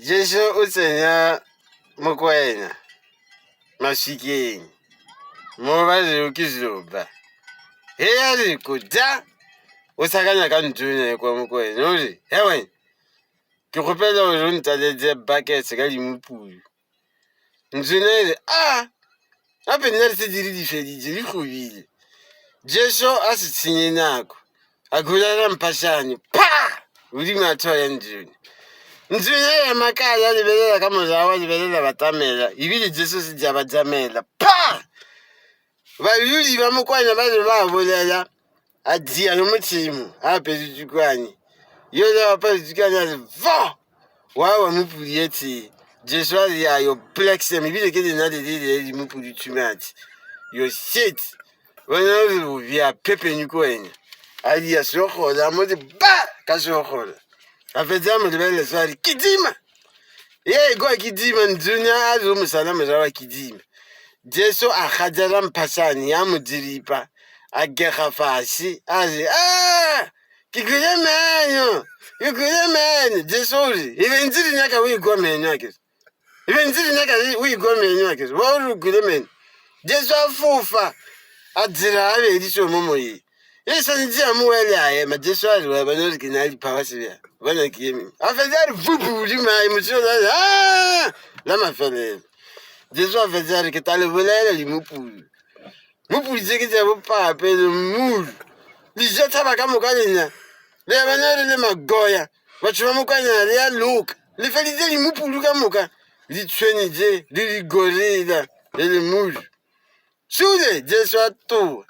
Jesu o tsenya Mokwena maswikeng mo ba rego ke Zoba. Ge a re koda o sakanya ka ntona kwa Mokwena o re, He wena, ke kgopela gore o ntaletse buckets ka dimopulu. Ntswene e re, A! Gape nna re se di re di feditše, di gobile. Jesu a se tshenye nako, a khulela mphašane, pha! Godimo a thoya Ntswene. Ntswene a ema kae, a lebelela ka morago, a lebelela batamela, ebile Jesu se ja ba jamela, pha! Badudi ba mokwana ba be ba bolela, a dia le motšhemo, a apere tšukwane. Yo le apere tšukwane a re, vo! Wa wa mopudi ye tee. Jesu a re, ya, yo black sam, ebile ke lena le le le le mopudi too much. Yo shit. Wena o re o bea phephenyu ko wena. A dia seogola, a mo re ba ka seogola. A fetsa a mo lebelela so a re, kitima! Ye kwa kitima, Ntsune a re o mosala morago a kitima. Jesu a gajela mphašane ya mo diripa, a gega fase, a re, Ah! Ke kwele menyo! Ke kwele menyo! Jesu o re, E be ntse di nyaka o ikwa menyo akere? E be ntse di nyaka o ikwa menyo akere? Wa o re o kwele menyo. Jesu a fofa, a dira gabedi so mo moyeng. E swanetše ya mo wele a ema. Jesu a re, wa bona gore ke na le di-power sebjang? Bona ke eme. A fetsa a re fupu godimo gae, motho yola a re, Ah! La mafelelo. Jesu a fetsa a re, ke tla le bolela dimopulu. Mopulu tše ke tša bopape le mmulu. Dijo tshaba ka moka lena. Le ya bona re le magoya. Batho ba mokwanyana le ya loka. Le feditse dimopulu ka moka. Le tshwene tše, le digorila, le lemulu. Sule, Jesu a toa.